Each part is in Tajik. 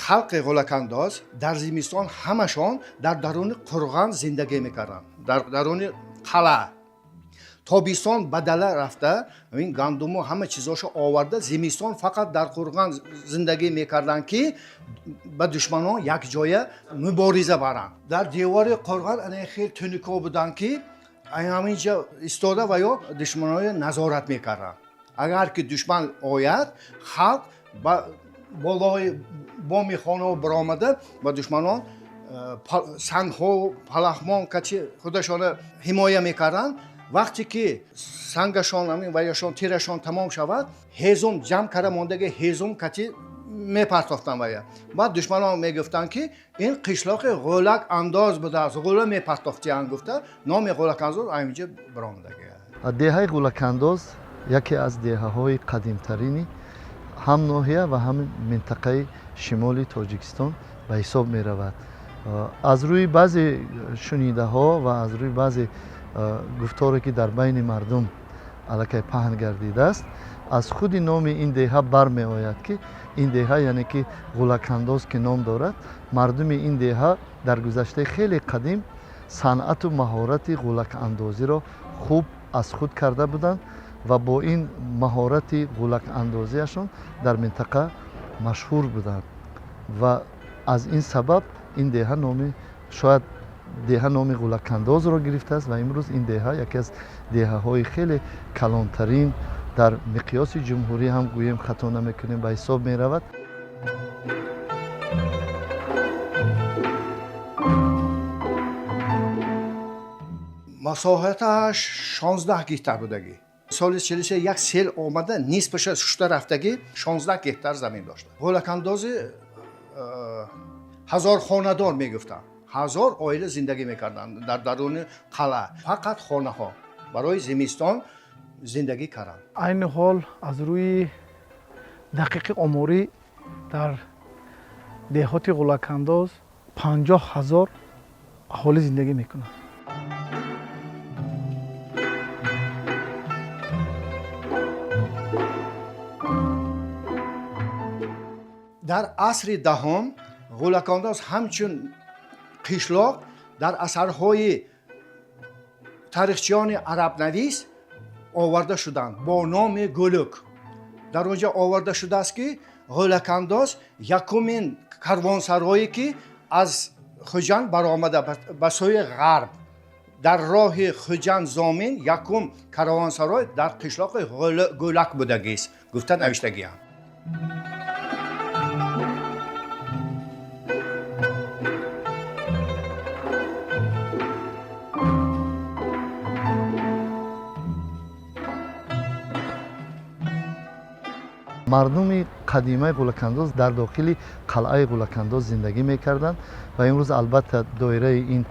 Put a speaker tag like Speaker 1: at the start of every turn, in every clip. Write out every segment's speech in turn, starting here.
Speaker 1: Халқи Ғулакандоз дар зимистон ҳамашон дар даруни қурған зиндагӣ мекарданд, дар даруни қалъа. Тобистон ба дала рафта ин гандуму ҳама чизошо оварда, зимистон фақат дар қурған зиндагӣ мекарданд, ки ба душманон якҷоя мубориза баранд. Дар девори қурған ана хел тунуко буданд, ки ҳаминҷа истода ва ё душманоро назорат мекарданд. Агар ки душман ояд, халқ ба болои боми хонаҳо баромада ба душманон сангҳо, палахмон качи худашонро ҳимоя мекарданд. Вақте ки сангашон ваяшон тирашон тамом шавад, ҳезум ҷамъ карда мондаги ҳезум кати мепартофтанд вая. Баъд душманон мегуфтанд, ки ин қишлоқи Ғӯлак андоз будааст, ғӯла мепартофтиянд гуфта, номи Ғӯлакандоз ҳаминҷа баромадаги.
Speaker 2: Деҳаи Ғӯлакандоз яке аз деҳаҳои қадимтарини ҳам ноҳия ва ҳам минтақаи шимоли Тоҷикистон ба ҳисоб меравад. Аз рӯи баъзе шунидаҳо ва аз рӯи баъзе гуфторе, ки дар байни мардум аллакай паҳн гардидааст, аз худи номи ин деҳа бармеояд, ки ин деҳа, яъне ки Ғӯлакандоз ки ном дорад, мардуми ин деҳа дар гузаштаи хеле қадим санъату маҳорати ғӯлакандозиро хуб аз худ карда буданд ва бо ин маҳорати ғӯлакандозиашон дар минтақа машҳур буданд ва аз ин сабаб ин деҳа номи, шояд деҳа номи Ғӯлакандозро гирифтааст. Ва имрӯз ин деҳа яке аз деҳаҳои хеле калонтарин дар миқёси ҷумҳурӣ ҳам гӯем, хато намекунем, ба ҳисоб меравад.
Speaker 1: Масоҳаташ 16 гектар будагӣ. Соли 43 як сел омада, нисфаша шушта рафтагӣ, 16 гектар замин дошта. Ғӯлакандози ҳазор хонадор мегуфтанд, 1000 оила зиндагӣ мекарданд дар даруни қалъа, фақат хонаҳо барои зимистон зиндагӣ карданд.
Speaker 3: Айни ҳол аз рӯи дақиқи оморӣ дар деҳоти Ғӯлакандоз 50 000 аҳолӣ зиндагӣ мекунад.
Speaker 1: Дар асри даҳум Ғӯлакандоз ҳамчун қишлоқ дар асарҳои таърихчиёни арабнавис оварда шуданд бо номи Гулук. Дар он ҷо оварда шудааст, ки Ғӯлакандоз якумин карвонсарое, ки аз Хуҷанд баромада ба сӯи ғарб, дар роҳи Хуҷанд Зомин якум карвонсарой дар қишлоқи Гӯлак будагист гуфта навиштагиам.
Speaker 2: Мардуми қадимаи Ғӯлакандоз дар дохили қалъаи Ғӯлакандоз зиндагӣ мекарданд ва имрӯз албатта доираи ин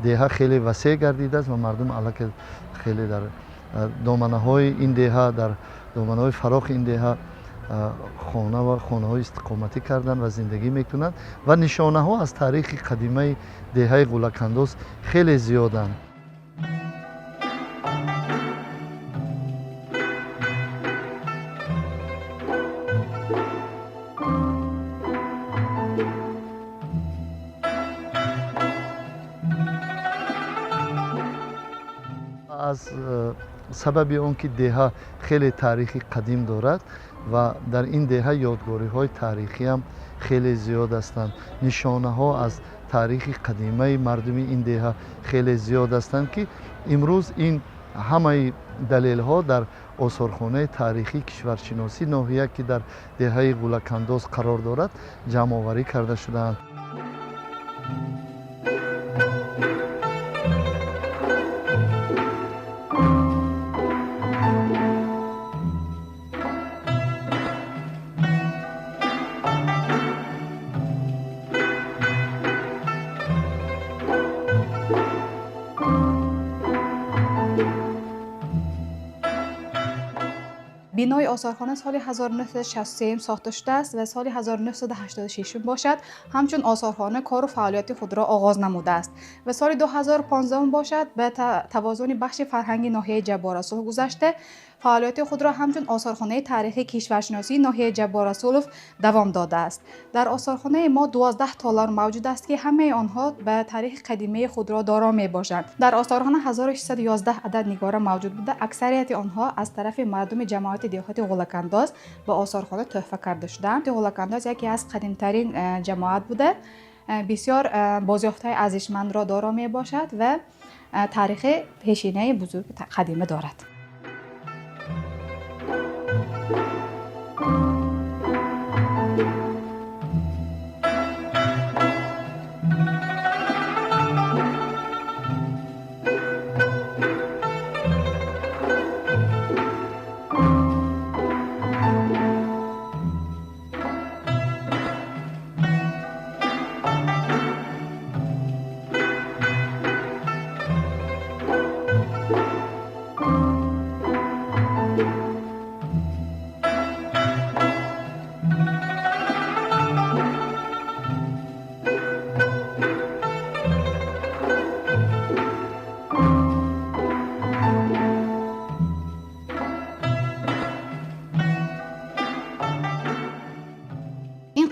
Speaker 2: деҳа хеле васеъ гардидааст ва мардум аллакай хеле дар доманаҳои ин деҳа, дар доманаҳои фарохи ин деҳа хона ва хонаҳои истиқоматӣ карданд ва зиндагӣ мекунанд ва нишонаҳо аз таърихи қадимаи деҳаи Ғӯлакандоз хеле зиёданд. Аз сабаби он ки деҳа хеле таърихи қадим дорад ва дар ин деҳа ёдгориҳои таърихиам хеле зиёд ҳастанд, нишонаҳо аз таърихи қадимаи мардуми ин деҳа хеле зиёд ҳастанд, ки имрӯз ин ҳамаи далелҳо дар осорхонаи таърихии кишваршиносӣ ноҳия, ки дар деҳаи Ғӯлакандоз қарор дорад, ҷамъоварӣ карда шудаанд.
Speaker 4: Бинои осорхона соли 1963 сохта шудааст ва соли 1986 бошад, ҳамчун осорхона кору фаъолияти худро оғоз намудааст ва соли 2015 бошад, ба тавозуни бахши фарҳанги ноҳияи Ҷаббор Расулов гузашта. Фаъолияти худро ҳамчун осорхонаи таърихии кишваршиносии ноҳияи Ҷаббор Расулов давом додааст. Дар осорхонаи мо 12 толор мавҷуд аст, ки ҳамаи онҳо ба таърихи қадимаи худро доро мебошанд. Дар осорхона 1611 адад нигора мавҷуд буда, аксарияти онҳо аз тарафи мардуми ҷамоати деҳоти Ғулакандоз ба осорхона тӯҳфа карда шудаанд. Ғулакандоз яке аз қадимтарин ҷамоат буда, бисёр бозёфтҳои арзишмандро доро мебошад ва таърихи пешинаи бузурги қадима дорад.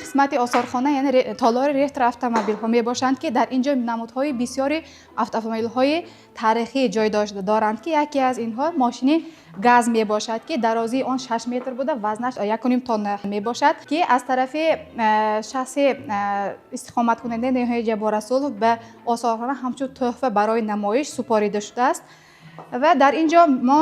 Speaker 4: Қисмати осорхона, яъне толори ретро автомобилҳо мебошанд, ки дар ин ҷо намудҳои бисёри автомобилҳои таърихӣ ҷой доранд, ки яке аз инҳо мошини газ мебошад, ки дарозии он 6 метр буда, вазнаш 1,5 тонна мебошад, ки аз тарафи шахси истиқоматкунандаи ноҳияи Ҷаббор Расулов ба осорхона ҳамчун тӯҳфа барои намоиш супорида шудааст. Ва дар ин ҷо мо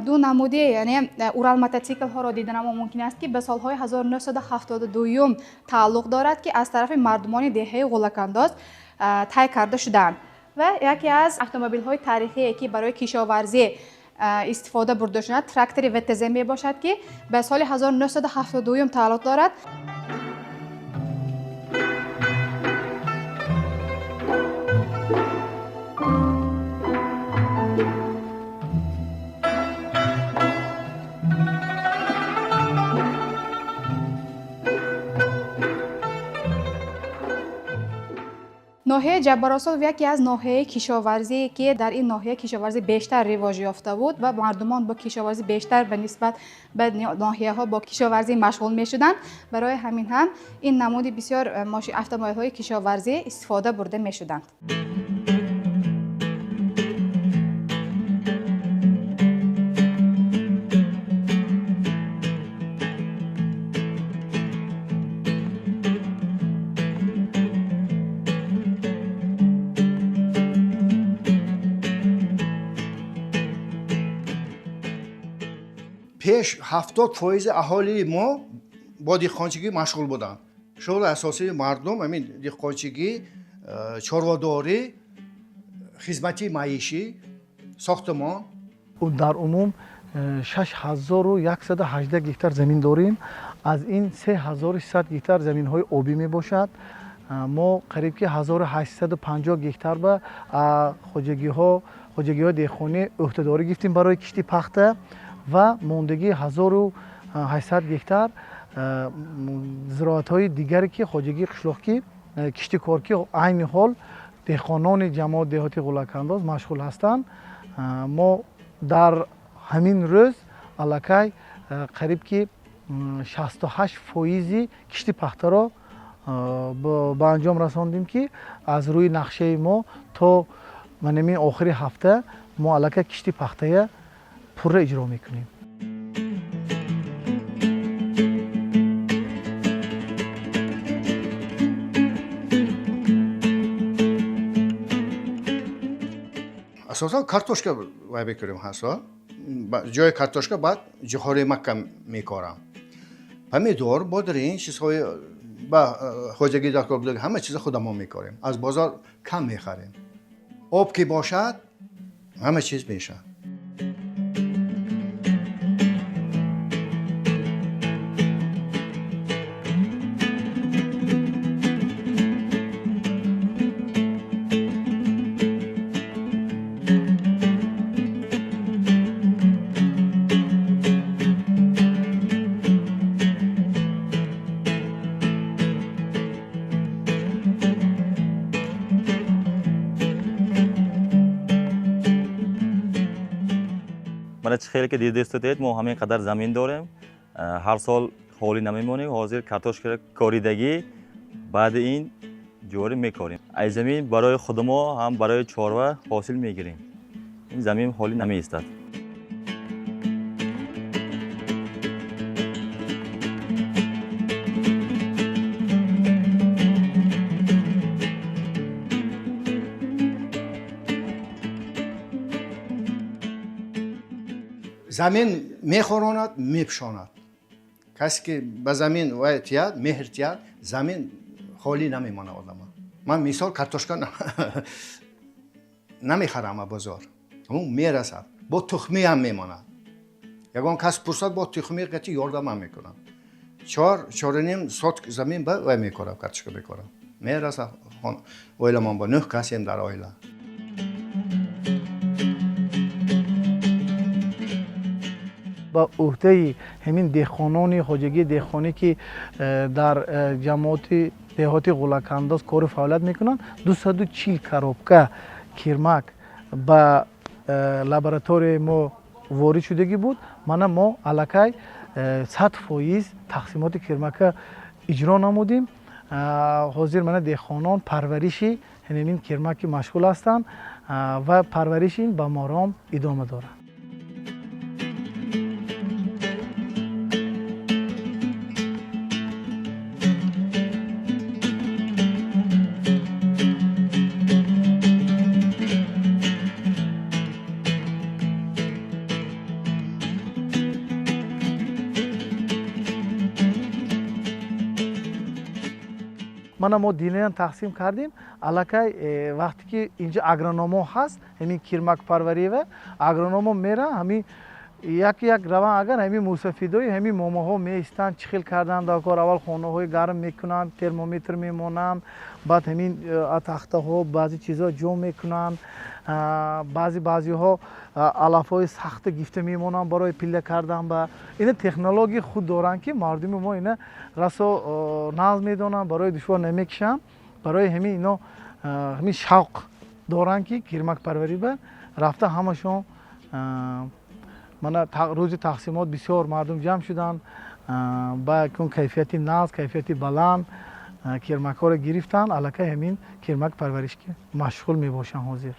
Speaker 4: ду намуди, яъне Урал мотоциклҳоро диданамо мумкин аст, ки ба солҳои 1972 тааллуқ дорад, ки аз тарафи мардумони деҳаи Ғулакандоз тай карда шудаанд. Ва яке аз автомобилҳои таърихие, ки барои кишоварзӣ истифода бурда шуданд, трактори ВТЗ мебошад, ки ба соли 1972 тааллуқ дорад. Ноҳияи Ҷаббор Расулов яке аз ноҳияи кишоварзие, ки дар ин ноҳия кишоварзӣ бештар ривоҷ ёфта буд ва мардумон бо кишоварзӣ бештар ба нисбат ба ноҳияҳо бо кишоварзӣ машғул мешуданд. Барои ҳамин ҳам ин намуди бисёр автомобилҳои кишоварзӣ истифода бурда мешуданд.
Speaker 1: Пеш 70% аҳолии мо бо деҳқончигӣ машғул буданд. Шуғли асосии мардум ҳамин деҳқончигӣ, чорводорӣ, хизмати маишӣ, сохтмон.
Speaker 3: Дар умум 6118 гектар замин дорем. Аз ин 3600 гектар заминҳои обӣ мебошад. Мо қариб ки 1850 гектар ба хоҷагиҳои деҳқонӣ ӯҳдадорӣ гирифтем барои кишти пахта ва мондагии 1800 гектар зироатҳои дигаре, ки хоҷагии қишлоқ, ки киштикор, ки айни ҳол деҳқонони ҷамоат деҳоти Ғулакандоз машғул ҳастанд. Мо дар ҳамин рӯз аллакай қариб ки 68% кишти пахтаро ба анҷом расондем, ки аз рӯи нақшаи мо то манами охири ҳафта мо аллакай кишти пахтая пурра иҷро мекунем.
Speaker 1: Асосан картошка вай мекунем ҳар сол. Ҷои картошка баъд ҷуҳори макка мекорам. Помидор, бодринг, чизҳои ба хоҷагии даркор буда, ҳама чиза худамон мекорем. Аз бозор кам мехарем. Об ки бошад, ҳама чиз мешавад.
Speaker 5: Мана чӣ хеле ки дидистед, мо ҳамин қадар замин дорем. Ҳар сол холӣ намемонем. Ҳозир картошка коридагӣ, баъди ин ҷорӣ мекорем. Аз замин барои худ мо ҳам барои чорва ҳосил мегирем. Ин замин холӣ намеистад.
Speaker 1: Замин мехӯронад, мепӯшонад. Касе ки ба замин вай тияд, меҳр тияд, замин холӣ намемонад одама. Ман мисол картошка намехарам аз бозор, ҳамун мерасад, бо тухмиам мемонад. Ягон кас пурсад, бо тухми қати ёрдамам мекунам. Чор, чоруним сот замин ба вай мекорам, картошка мекорам, мерасад оиламон бо нӯҳ касем дар оила.
Speaker 3: Ба уҳдаи ҳамин деҳқонони хоҷагии деҳқонӣ, ки дар ҷамоати деҳоти Ғулакандоз кору фаъолият мекунанд, 240 коробка кирмак ба лабораторияи мо ворид шудагӣ буд. Мана мо аллакай 100% тақсимоти кирмака иҷро намудем. Ҳозир мана деҳқонон парвариши ҳамин кирмаки машғул ҳастанд ва парвариши ин ба маром идома дорад. Мана мо динаян тақсим кардем аллакай. Вақте ки инҷа агрономо ҳаст, ҳамин кирмакпарварива агрономо мера, ҳамин як як раван, агар ҳамин мусафидои ҳамин момаҳо меистанд, чӣ хел кардан дар кор. Аввал хонаҳои гарм мекунанд, термометр мемонанд, баъд ҳамин тахтаҳо баъзе чизҳо ҷо мекунанд, баъзе баъзеҳо алафҳои сахта гифта мемонанд барои пилла кардан. Ба ина технологияи худ доранд, ки мардуми мо ина расо нағз медонанд, барои душвор намекушанд. Барои ҳамин ино ҳамин шавқ доранд, ки кирмакпарварӣ ба рафта ҳамашон. Мана рӯзи тақсимот бисёр мардум ҷамъ шуданд, ба кун кайфияти нағз, кайфияти баланд кирмакҳоро гирифтанд. Аллакай ҳамин кирмак парвариш ки машғул мебошанд ҳозир.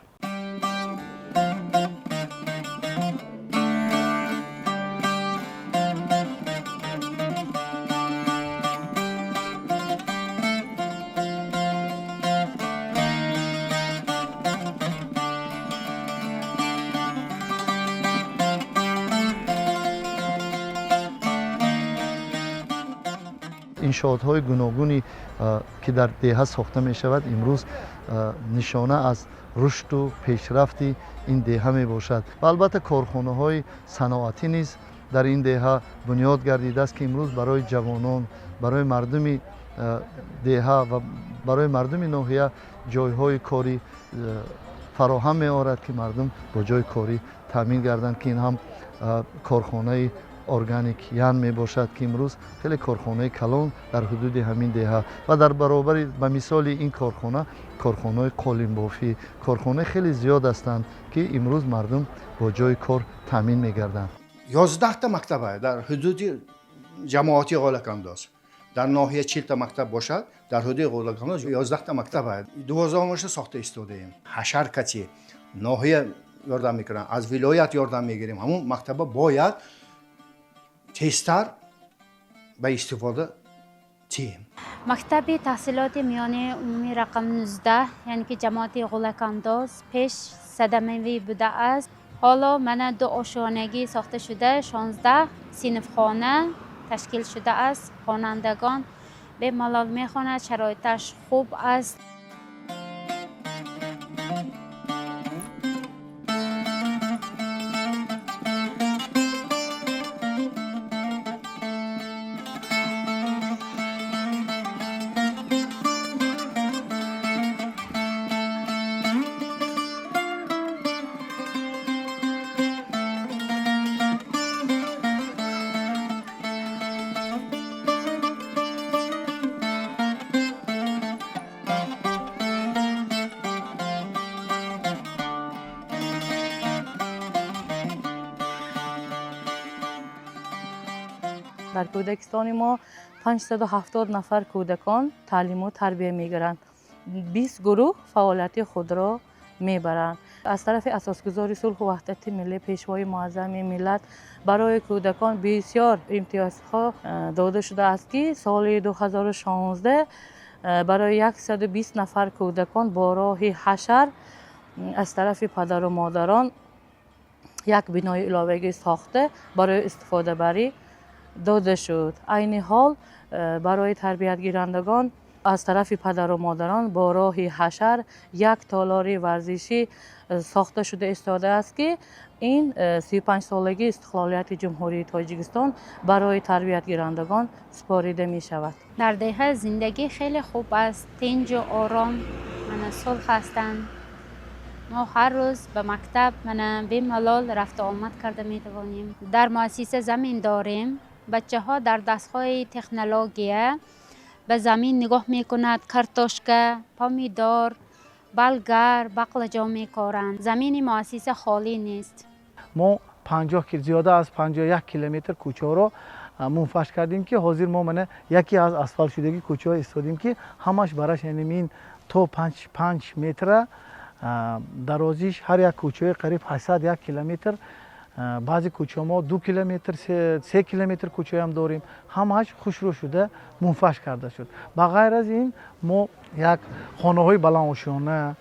Speaker 2: Иншоотҳои гуногуни, ки дар деҳа сохта мешавад, имрӯз нишона аз рушду пешрафти ин деҳа мебошад. Ва албатта корхонаҳои саноатӣ низ дар ин деҳа бунёд гардидааст, ки имрӯз барои ҷавонон, барои мардуми деҳа ва барои мардуми ноҳия ҷойҳои корӣ фароҳам меорад, ки мардум бо ҷойи корӣ таъмин гарданд, ки ин ҳам корхонаи Органик Ян мебошад, ки имрӯз хеле корхонаи калон дар ҳудуди ҳамин деҳа ва дар баробари ба мисоли ин корхона корхонаҳои қолинбофӣ, корхонаи хеле зиёд ҳастанд, ки имрӯз мардум бо ҷойи кор таъмин мегарданд.
Speaker 1: 11-та мактаба дар ҳудуди ҷамоати Ғолакандоз. Дар ноҳия 40-та мактаб бошад, дар ҳудуди Ғолакандоз 11-та мактаб. 12-умаша сохта истодаем. Ҳашар кати ноҳия ёрдам мекунанд, аз вилоят ёрдам мегирем. Ҳамун мактаба бояд тезтар ба истифода тиҳем.
Speaker 6: Мактаби таҳсилоти миёнаи умумӣ рақам 19, яъне ки ҷамоати Ғулакандоз, пеш садамавӣ будааст. Ҳоло мана ду ошёнагӣ сохта шуда, 16 синфхона ташкил шудааст. Хонандагон бемалол мехонад, шароиташ хуб аст.
Speaker 7: Дар кӯдакистони мо 570 нафар кӯдакон таълиму тарбия мегиранд. 20 гурӯҳ фаъолияти худро мебаранд. Аз тарафи асосгузори сулҳу ваҳдати миллӣ, пешвои муаззами миллат барои кӯдакон бисёр имтиёзҳо дода шудааст, ки соли 2016 барои 120 нафар кӯдакон бо роҳи ҳашар аз тарафи падару модарон як бинои иловагӣ сохта барои истифодабарӣ дода шуд. Айни ҳол барои тарбиятгирандагон аз тарафи падару модарон бо роҳи ҳашар як толори варзишӣ сохта шуда истодааст, ки ин 35-солагии истиқлолияти Ҷумҳурии Тоҷикистон барои тарбиятгирандагон супорида мешавад.
Speaker 6: Дар деҳа зиндагӣ хеле хуб аст, тинҷу ором, мана сулҳ ҳастанд. Мо ҳар рӯз ба мактаб мана бемалол рафту омад карда метавонем. Дар муассиса замин дорем. Бачаҳо дар дастҳои технология ба замин нигоҳ мекунад, картошка, помидор, болгар, бақлаҷон мекоранд. Замини муассиса холӣ нест.
Speaker 3: Мо 50, зиёда аз 51 километр кӯчаҳоро мунфаш кардем, ки ҳозир мо мана яке аз асфалтшудагӣ кӯчаҳо истодем, ки ҳамаш бараш, яъне ин то 5 метра дарозиш ҳар як кӯчаҳои қариб 801 километр, баъзе кӯчаҳо мо 2 километр, 3 километр кӯчаҳоям дорем, ҳамааш хушрӯ шуда мунфаш карда шуд. Ба ғайр аз ин, мо як хонаҳои баландошёна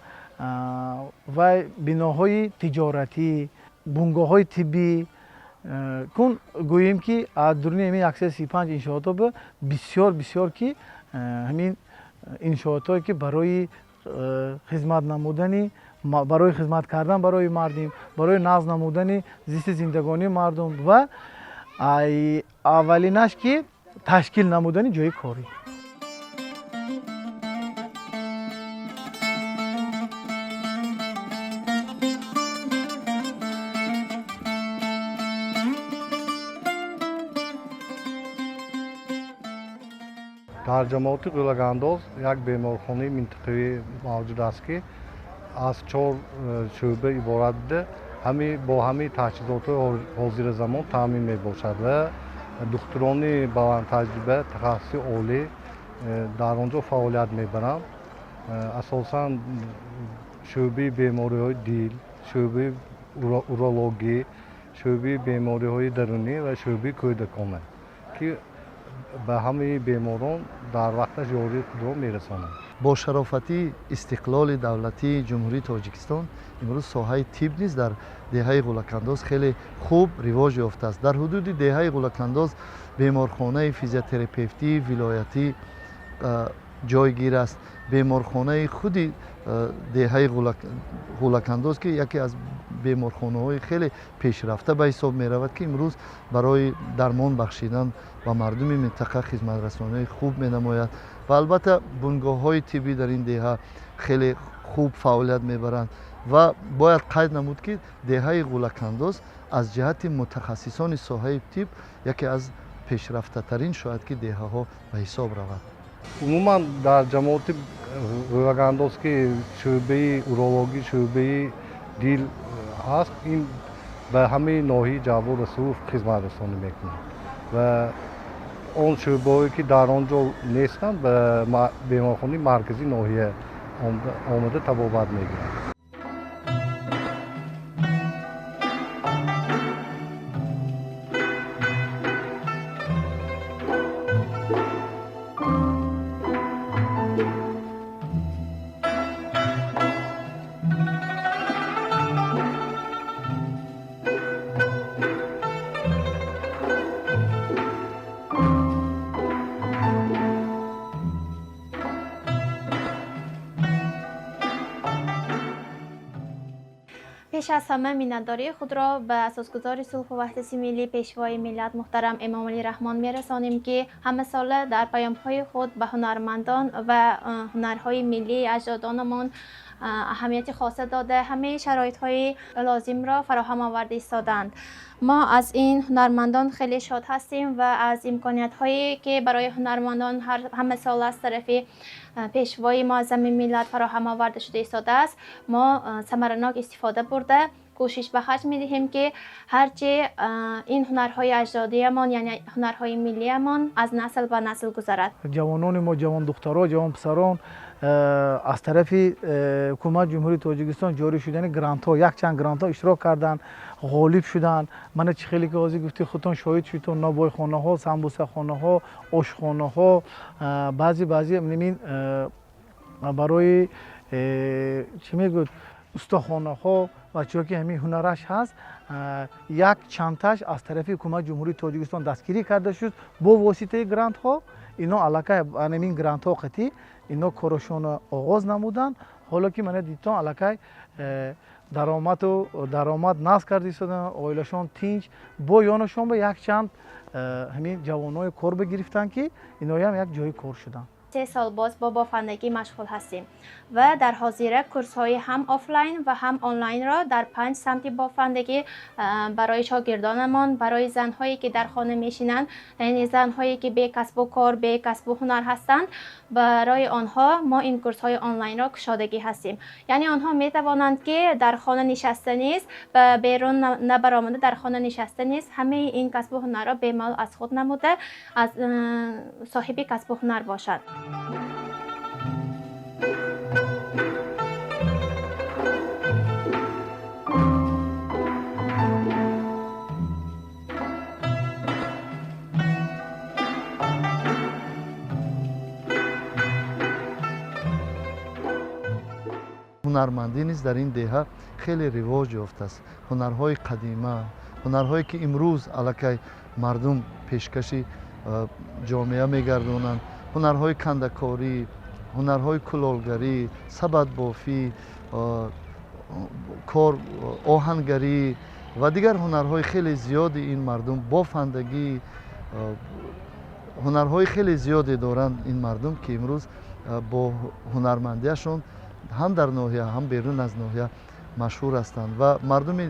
Speaker 3: ва биноҳои тиҷоратӣ, бунгоҳҳои тиббӣ кун гӯем, ки аз дуруни ҳамин 135 иншоото бисёр бисёр ки ҳамин иншоотое ки барои хизмат намудани, барои хизмат кардан барои мардум, барои нағз намудани зисти зиндагонии мардум ва аввалинаш ки ташкил намудани ҷои корӣ.
Speaker 8: Дар ҷамоати Ғӯлагандоз як беморхонаи минтақавӣ мавҷуд аст, ки аз чор шӯъба иборат буда, бо ҳамаи таҷҳизотҳои ҳозиразамон таъмин мебошад ва духтурони баландтаҷриба, тахассуси олӣ дар он ҷо фаъолият мебаранд. Асосан шӯъбаи бемориҳои дил, шӯъбаи урологӣ, шӯъбаи бемориҳои дарунӣ ва шӯъбаи кӯдакона, ки ба ҳамаи беморон дар вақташ ёрии худро мерасонанд.
Speaker 2: Бо шарофати истиқлоли давлатии Ҷумҳурии Тоҷикистон имрӯз соҳаи тиб низ дар деҳаи Ғулакандоз хеле хуб ривоҷ ёфтааст. Дар ҳудуди деҳаи Ғулакандоз беморхонаи физиотерапевтии вилоятӣ ҷойгир аст. Беморхонаи худи деҳаи Ғулакандоз, ки яке аз беморхонаҳои хеле пешрафта ба ҳисоб меравад, ки имрӯз барои дармон бахшидан ба мардуми минтақа хизматрасонии хуб менамояд. Ва албатта бунгоҳҳои тиббӣ дар ин деҳа хеле хуб фаъолият мебаранд. Ва бояд қайд намуд, ки деҳаи Ғулакандоз аз ҷиҳати мутахассисони соҳаи тиб яке аз пешрафтатарин шояд ки деҳаҳо ба ҳисоб равад.
Speaker 8: Умуман дар ҷамоати Ғӯлагандоз, ки шӯъбаи урологӣ, шӯъбаи дил ҳаст, ин ба ҳамаи ноҳияи Ҷаббор Расулов хизматрасонӣ мекунад ва он шӯъбаҳое ки дар он ҷо нестанд, ба беморхонаи марказии ноҳия омада табобат мегиранд.
Speaker 9: Пеш аз ҳама миннатдории худро ба асосгузори сулҳу ваҳдати миллӣ, пешвои миллат муҳтарам Эмомалӣ Раҳмон мерасонем, ки ҳамасола дар паёмҳои худ ба ҳунармандон ва ҳунарҳои миллии аҷдодонамон аҳамияти хоса дода, ҳамаи шароитҳои лозимро фароҳам оварда истодаанд. Мо аз ин ҳунармандон хеле шод ҳастем ва аз имкониятҳое ки барои ҳунармандон ҳамасола аз тарафи пешвои муаззами миллат фароҳам оварда шуда истодааст, мо самаранок истифода бурда. Кӯшиш ба харҷ медиҳем, ки ҳарчи ин ҳунарҳои аҷдодиямон, яъне ҳунарҳои миллиямон аз насл ба насл гузарад.
Speaker 3: Ҷавонони мо, ҷавондухтаро, ҷавонписарон аз тарафи ҳукумати Ҷумҳурии Тоҷикистон ҷорӣ шудани грантҳо, якчанд грантҳо иштирок карданд, ғолиб шуданд. Мана чӣ хеле ки ҳозир гуфти, худтон шоҳид шудтон, нобойхонаҳо, самбусахонаҳо, ошхонаҳо, баъзе баъзе ин барои чӣ мегӯяд, устохонаҳо ва чиҳо ки ҳамин ҳунараш ҳаст, як чандташ аз тарафи ҳукумати Ҷумҳурии Тоҷикистон дастгирӣ карда шуд бо воситаи грантҳо. Ино аллакай ҳамин грантҳо қатӣ ино корашонро оғоз намуданд. Ҳоло ки мана дидтон, аллакай даромаду даромад насб карда истодан, оилашон тинч. Бо ёнашон ба якчанд ҳамин ҷавонои кор бигирифтанд, ки иноям як ҷои кор шуданд.
Speaker 9: 3 сол боз бо бофандагӣ машғул ҳастем ва дар ҳозира курсҳои ҳам офлайн ва ҳам онлайнро дар панҷ самти бофандагӣ барои шогирдонамон, барои занҳое ки дар хона мешинанд, яъне занҳое ки бекасбу кор, бекасбу ҳунар ҳастанд, барои онҳо мо ин курсҳои онлайнро кушодагӣ ҳастем. Яъне онҳо метавонанд, ки дар хона нишаста низ, ба берун набаромада, дар хона нишаста низ ҳамаи ин касбу ҳунарро бемалол аз худ намуда, аз соҳиби касбу ҳунар бошанд.
Speaker 2: Ҳунармандӣ низ дар ин деҳа хеле ривоҷ ёфтааст. Ҳунарҳои қадима, ҳунарҳое ки имрӯз аллакай мардум пешкаши ҷомеа мегардонанд, ҳунарҳои кандакорӣ, ҳунарҳои кулолгарӣ, сабадбофӣ, кор, оҳангарӣ ва дигар ҳунарҳои хеле зиёди ин мардум, бофандагӣ, ҳунарҳои хеле зиёде доранд ин мардум, ки имрӯз бо ҳунармандиашон ҳам дар ноҳия, ҳам берун аз ноҳия машҳур ҳастанд. Ва мардуми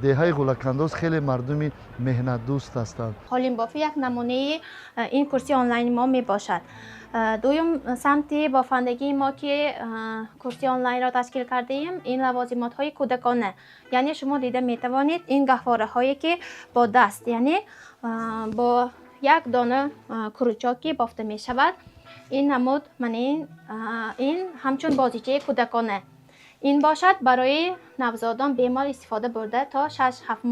Speaker 2: деҳаи Ғулакандоз хеле мардуми меҳнатдӯст ҳастанд.
Speaker 9: Ҳолимбофӣ як намунаи ин курси онлайни мо мебошад. Дуюм самти бофандагии мо, ки курси онлайнро ташкил кардаем, ин лавозимотҳои кӯдакона. Яъне шумо дида метавонед, ин гаҳвораҳое ки бо даст, яъне бо як дона крючок ки бофта мешавад. Ин намуд, мана ин ҳамчун бозичаи кӯдакона, ин бошад барои навзодон, бемалол истифода бурда, то 6-7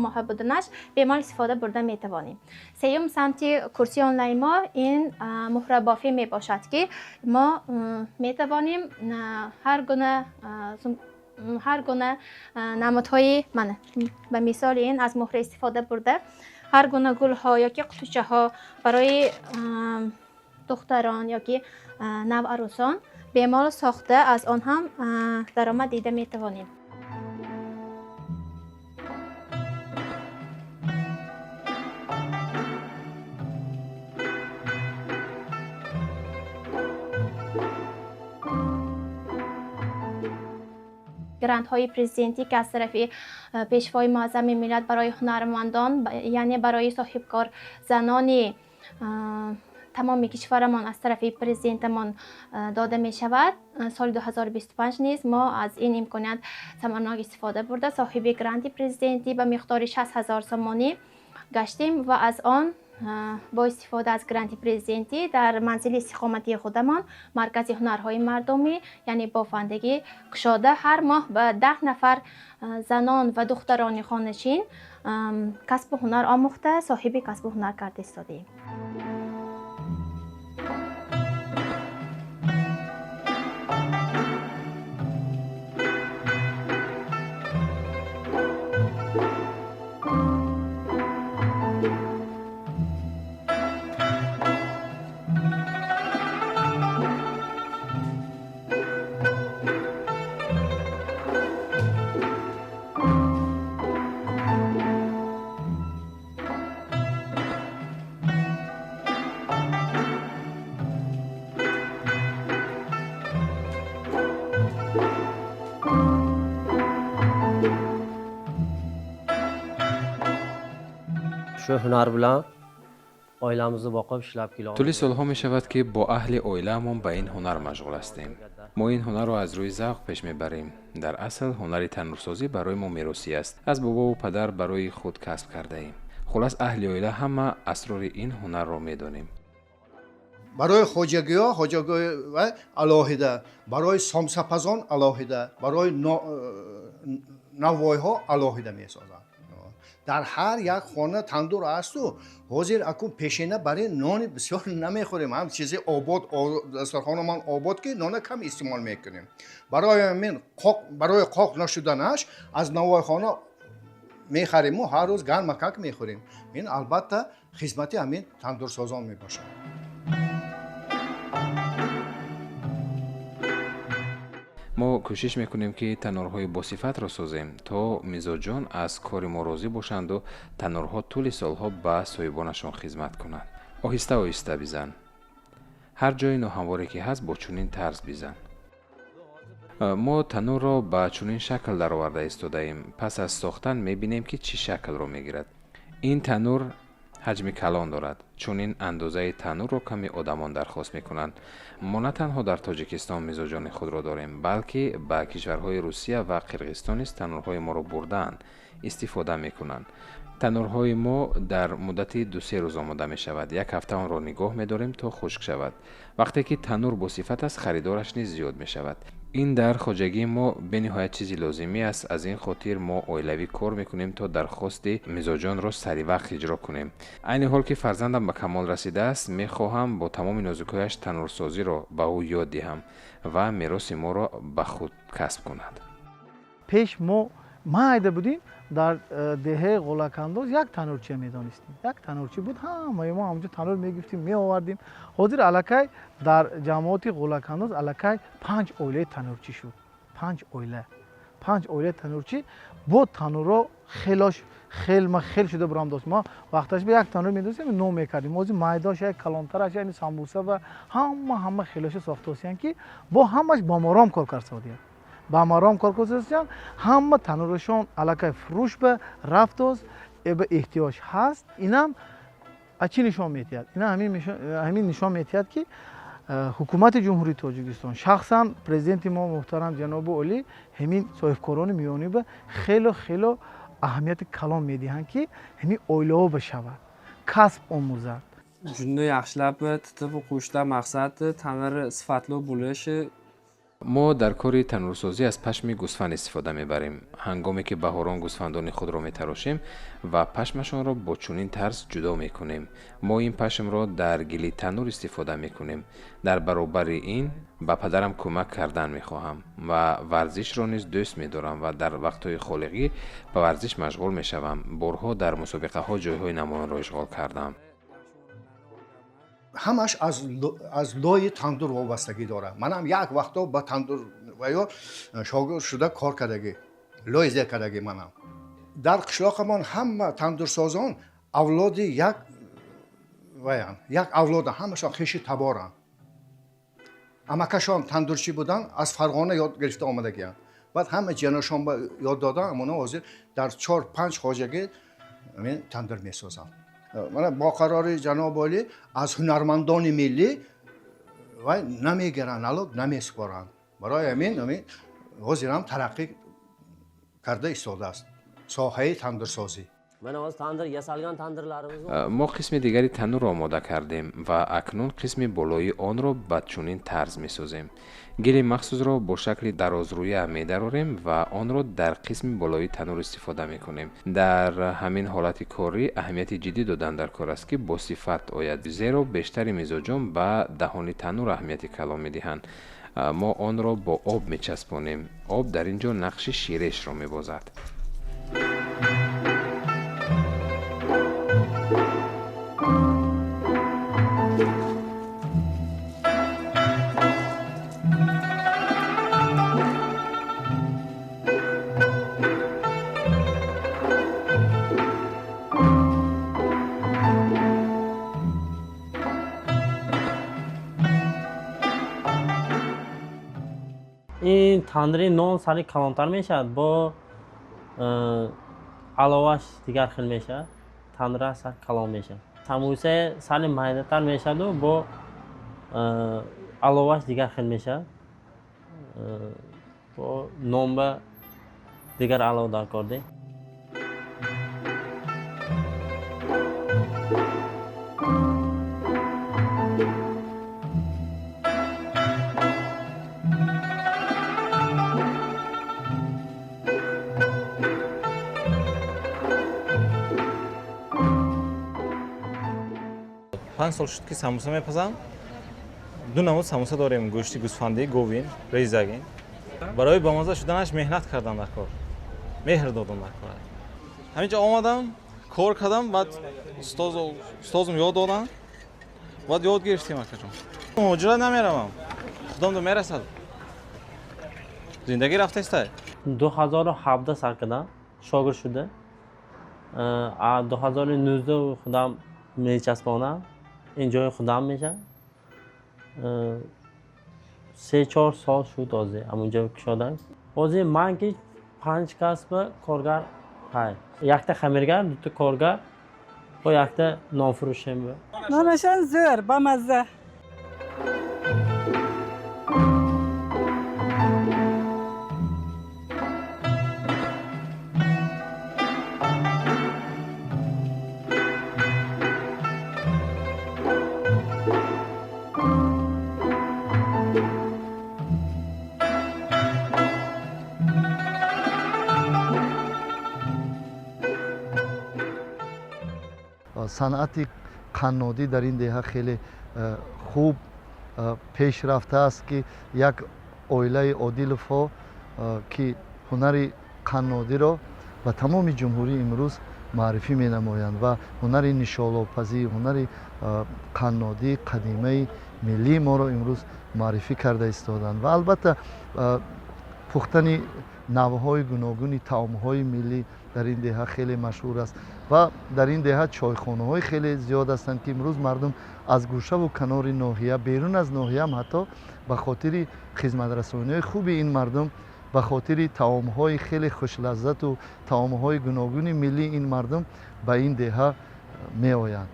Speaker 9: моҳа буданаш бемалол истифода бурда метавонем. Сеюм самти курси онлайн мо ин муҳрабофӣ мебошад, ки мо метавонем ҳар гуна намудҳои, мана ба мисоли ин, аз муҳра истифода бурда, ҳар гуна гулҳо ёки қутучаҳо барои духтарон ёки наварӯсон бемалол сохта, аз он ҳам даромад дида метавонем. Грантҳои президентӣ, ки аз тарафи Пешвои Муаззами миллат барои ҳунармандон, яъне барои соҳибкор занони тамоми кишварамон аз тарафи президентамон дода мешавад, соли 2025 низ мо аз ин имконият самарнок истифода бурда, соҳиби гранти президентӣ ба миқдори 60 ҳазор сомонӣ гаштем ва аз он бо истифода аз гранти президентӣ дар манзили истиқоматии худамон маркази ҳунарҳои мардумӣ, яъне бофандагӣ кушода, ҳар моҳ ба 10 нафар занон ва духтарони хонашин касбу ҳунар омӯхта, соҳиби касбу ҳунар карда истодаем.
Speaker 10: Shu hunar bilan Oilamizni boqib ishlab kela
Speaker 11: Тӯли солҳо мешавад, ки бо аҳли оилаамон ба ин ҳунар машғул ҳастем. Мо ин ҳунарро аз рӯи завқ пеш мебарем. Дар асл, ҳунари таннурсозӣ барои мо меросӣ аст, аз бобову падар барои худ касб кардаем. Хулас, аҳли оила ҳама асрори ин ҳунарро медонем.
Speaker 1: Барои хоҷагиҳо хоҷагиҳои алоҳида, барои сомсапазон алоҳида, барои наввойҳо алоҳида месозанд. Дар ҳар як хона тандур асту. Ҳозир акун пешина барои нони бисёр намехӯрем, ҳам чизи обод, дастархонамон обод, ки нона кам истеъмол мекунем. Барои ҳамин қоқ, барои қоқ нашуданаш аз наввойхона мехариму ҳар рӯз гармакак мехӯрем. Ин албатта хизмати ҳамин тандурсозон мебошад.
Speaker 11: Мо кӯшиш мекунем, ки таннурҳои босифатро созем, то мизоҷон аз кори мо розӣ бошанду таннурҳо тӯли солҳо ба соҳибонашон хизмат кунанд. Оҳиста оҳиста бизан. Ҳар ҷои ноҳамворе ки ҳаст, бо чунин тарз бизан. Мо таннурро ба чунин шакл дароварда истодаем. Пас аз сохтан мебинем, ки чӣ шаклро мегирад. Ин таннур ҳаҷми калон дорад. Чунин андозаи таннурро ками одамон дархост мекунанд. Мо на танҳо дар Тоҷикистон мизоҷони худро дорем, балки ба кишварҳои Русия ва Қирғизистон низ таннурҳои моро бурдаанд, истифода мекунанд. Таннурҳои мо дар муддати 2-3 рӯз омода мешавад. Як ҳафта онро нигоҳ медорем, то хушк шавад. Вақте ки таннур босифат аст, харидораш низ зиёд мешавад. Ин дар хоҷагии мо бениҳоят чизи лозимӣ аст. Аз ин хотир мо оилавӣ кор мекунем, то дархости мизоҷонро саривақт иҷро кунем. Айни ҳол ки фарзандам ба камол расидааст, мехоҳам бо тамоми нозукиҳояш таннурсозиро ба ӯ ёд диҳам ва мероси моро ба худ касб кунад.
Speaker 3: Пеш мо майда будем, дар деҳаи Ғулакандоз як таннурчия медонистем. Як таннурчӣ буд, ҳамаи мо ҳамонҷо таннур мегирифтем, меовардем. Ҳозир аллакай дар ҷамоати Ғулакандоз аллакай 5 оилаи таннурчӣ шуд. 5 оила, 5 оилаи таннурчӣ. Бо таннурро хелош хелма хел шуда бурам дост. Мо вақташ ба як таннур медонистем, ном мекардем. Ҳозир майдош, як калонтараш, яъне самбуса ва ҳама хелоша сохтаосиянд, ки бо ҳамаш ба маром кор карсодиянд, ба маром кор карсодиянд. Ҳама таннурашон аллакай фурӯш ба рафтоз, ба эҳтиёҷ ҳаст. Инам аз чӣ нишон медиҳад? Ина ҳамин нишон медиҳад, ки ҳукумати Ҷумҳурии Тоҷикистон, шахсан президенти мо муҳтарам ҷаноби олӣ, ҳамин соҳибкорони миёнӣ ба хело хело аҳамияти калон медиҳанд, ки ҳамин оилаҳо бишавад, касб омӯзад.
Speaker 12: Junni yaxshilab titib qo'yishdan maqsad tanir sifatli bo'lishi.
Speaker 11: Мо дар кори таннурсозӣ аз пашми гӯсфанд истифода мебарем. Ҳангоме ки баҳорон гӯсфандони худро метарошем ва пашмашонро бо чунин тарз ҷудо мекунем, мо ин пашмро дар гили таннур истифода мекунем. Дар баробари ин ба падарам кӯмак кардан мехоҳам ва варзишро низ дӯст медорам ва дар вақтҳои холиғӣ ба варзиш машғул мешавам. Борҳо дар мусобиқаҳо ҷойҳои намоёнро ишғол кардам.
Speaker 1: Ҳамаш аз лои тандур вобастагӣ дорад. Манам як вақто ба тандур ва ё шогирд шуда кор кардагӣ, лой зер кардагӣ. Манам дар қишлоқамон ҳама тандурсозон авлоди як ваян, як авлода, ҳамашон хеши таборанд. Амакашон тандурчӣ буданд, аз Фарғона ёд гирифта омадагиянд. Баъд ҳама ҷаношон ба ёд додан, амона ҳозир дар 4-5 хоҷагӣ тандур месозанд. Мана бо қарори ҷаноби олӣ аз ҳунармандони миллӣ вай намегиранд, налог намесупоранд. Барои ҳамин ҳозир ҳам тараққӣ карда истодааст соҳаи тандурсозӣ.
Speaker 10: Mana hozir tandir yasalgan tandirlarimiz.
Speaker 11: Мо қисми дигари таннурро омода кардем ва акнун қисми болоии онро ба чунин тарз месозем. Гили махсусро бо шакли дарозрӯя медарорем ва онро дар қисми болоии таннур истифода мекунем. Дар ҳамин ҳолати корӣ аҳамияти ҷиддӣ додан дар кор аст, ки босифат ояд, зеро бештари мизоҷон ба даҳони таннур аҳамияти калон медиҳанд. Мо онро бо об мечаспонем. Об дар ин ҷо нақши ширешро мебозад.
Speaker 10: Ин тандири нон сари калонтар мешавад, бо аловаш дигар хел мешавад, тандира сар калон мешавад. Самуса сали майдатар мешаду бо аловаш дигар хел мешавад. Бо нонба дигар алов дар кор де.
Speaker 13: Панҷ сол шуд, ки самуса мепазам. Ду намуд самуса дорем: гӯшти гӯсфандӣ, говин, резагин. Барои бамаза шуданаш меҳнат кардам дар кор, меҳр додам дар кор. Ҳаминҷо омадам, кор кардам, баъд устозам ёд додам, баъд ёд гирифтем. Акаҷон, муҳоҷират намеравам, худам мерасад, зиндагӣ рафтаистай.
Speaker 10: 2017 сар кардам, шогирд шуда. 2019 худам мечаспонам, ин ҷои худам мешавад. 3-4 сол шуд ҳозир ҳамунҷо кушодам. Ҳозир ман ки 5 касба коргар ҳай. Якта хамиргар, дута коргар бо якта нонфурӯшем.
Speaker 14: Нонашон зӯр, бамазза.
Speaker 2: Санъати қаннодӣ дар ин деҳа хеле хуб пеш рафтааст, ки як оилаи Одиловҳо, ки ҳунари қаннодиро ба тамоми ҷумҳурӣ имрӯз маърифӣ менамоянд ва ҳунари нишолобпазӣ, ҳунари қаннодии қадимаи миллии моро имрӯз маърифӣ карда истоданд. Ва албатта пухтани навъҳои гуногуни таомҳои миллӣ дар ин деҳа хеле машҳур аст ва дар ин деҳа чойхонаҳои хеле зиёд ҳастанд, ки имрӯз мардум аз гӯшаву канори ноҳия, берун аз ноҳияам ҳатто ба хотири хизматрасониҳои хуби ин мардум, ба хотири таомҳои хеле хушлаззату таомҳои гуногуни миллии ин мардум ба ин деҳа меоянд.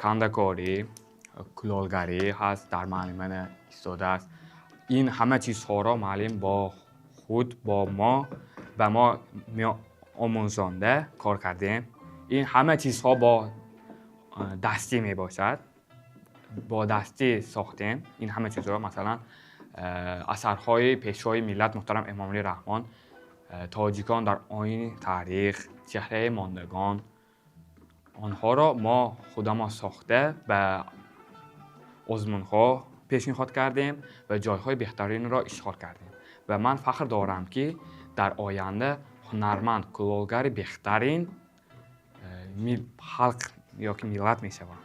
Speaker 15: Кандакорӣ, кулолгарӣ ҳаст, дар муаллимана истодааст. Ин ҳама чизҳоро муаллим бо худ бо мо ба мо омӯзонда кор кардем. Ин ҳама чизҳо бо дастӣ мебошад, бо дастӣ сохтем ин ҳама чизҳоро. Масалан, асарҳои пешвои миллат муҳтарам Эмомалӣ Раҳмон, тоҷикон дар оини таърих, чеҳраи мондагон, онҳоро мо худамон сохта ба озмунҳо пешниҳод кардем ва ҷойҳои беҳтаринро ишғол кардем. Ва ман фахр дорам, ки дар оянда ҳунарманд, кулолгари беҳтарин халқ ёки миллат мешавам.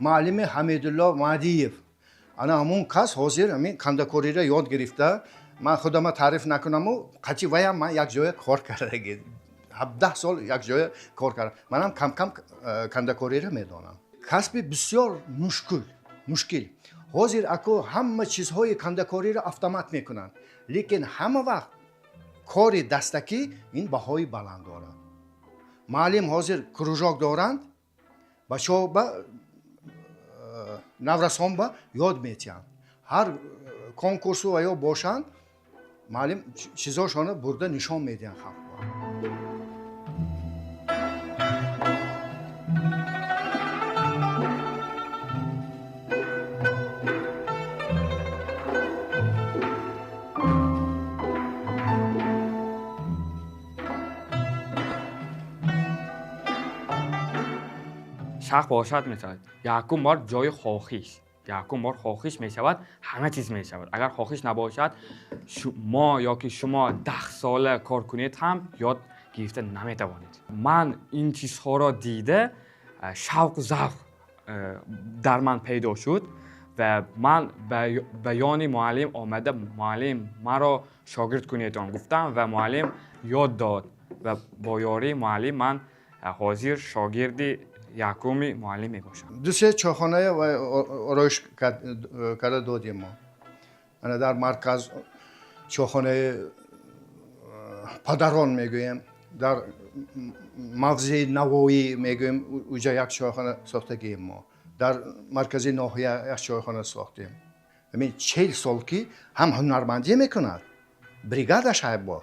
Speaker 1: Муаллими Ҳамидулло Маҳдиев, ана ҳамун кас ҳозир ҳамин кандакориро ёд гирифта. Ман худама таъриф накунаму, қачи ваям ман як ҷоя кор кардаги, 17 сол як ҷоя кор кардам. Манам кам-кам кандакориро медонам. Касби бисёр мушкил. Ҳозир аку ҳама чизҳои кандакориро автомат мекунанд, лекин ҳама вақт кори дастакӣ ин баҳои баланд дорад. Муаллим ҳозир кружок доранд, бачаҳо ба наврасонба ёд метиҳанд. Ҳар конкурсу ва ё бошанд, муаллим чизошонро бурда нишон медиҳанд халқро.
Speaker 15: Шах бошад, мешавад якум бор ҷои хоҳиш. Якум бор хоҳиш мешавад, ҳама чиз мешавад. Агар хоҳиш набошад, мо ёки шумо 10 сола кор кунед ҳам, ёд гирифта наметавонед. Ман ин чизҳоро дида, шавқу завқ дар ман пайдо шуд ва ман ба ёни муаллим омада, муаллим, маро шогирд кунедон гуфтам ва муаллим ёд дод ва бо ёрии муаллим ман ҳозир шогирди якуми муаллим мебошам.
Speaker 1: Ду се чойхонае ва ороиш карда додем мо. Ана дар марказ чойхонаи падарон мегӯем, дар мавзеи Навоӣ мегӯем, уҷа як чойхона сохтагием мо, дар маркази ноҳия як чойхона сохтем. Ҳамин 40 сол ки ҳам ҳунармандӣ мекунад, бригадаш бо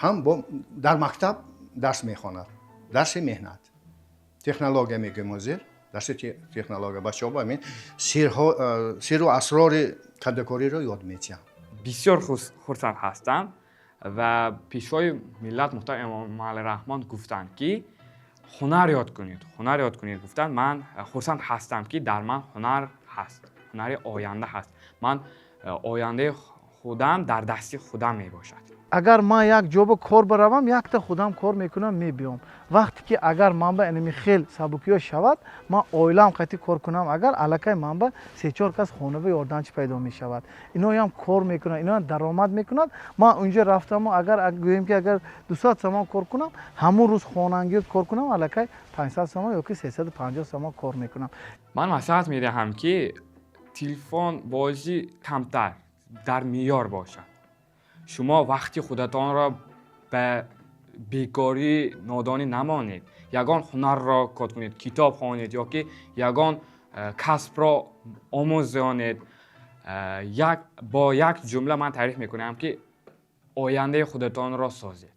Speaker 1: ҳам бо дар мактаб дарс мехонад, дарси меҳнат, технология мегӯем ҳозир, дарси технология. Бачаҳо бо ҳамин сиру асрори кандакориро ёд медиҳам.
Speaker 15: Бисёр хурсанд ҳастам ва Пешвои миллат муҳтарам Эмомалӣ Раҳмон гуфтанд, ки ҳунар ёд кунед, ҳунар ёд кунед гуфтанд. Ман хурсанд ҳастам, ки дар ман ҳунар ҳаст, ҳунари оянда ҳаст. Ман ояндаи худам дар дасти худам мебошад.
Speaker 3: Агар ман як ҷо ба кор баравам, якта худам кор мекунам, мебиём. Вақте ки агар ман ба инами хел сабукиҳо шавад, ман оилаам қати кор кунам, агар аллакай ман ба се-чор кас хона ба ёрдамчи пайдо мешавад, иноям кор мекунанд, иноям даромад мекунанд. Ман унҷо рафтаму агар гӯем, ки агар 200 сомон кор кунам, ҳамун рӯз хонангӣ кор кунам, аллакай 500 сомон ё ки 350 сомон кор мекунам.
Speaker 15: Ман маслиҳат медиҳам, ки телефон бозӣ камтар, дар меъёр бошад. Шумо вақти худатонро ба бекорӣ, нодонӣ намонед. Ягон ҳунарро кор кунед, китоб хонед ё ки ягон касбро омӯзонед. Як бо як ҷумла ман таъриф мекунам, ки ояндаи худатонро созед.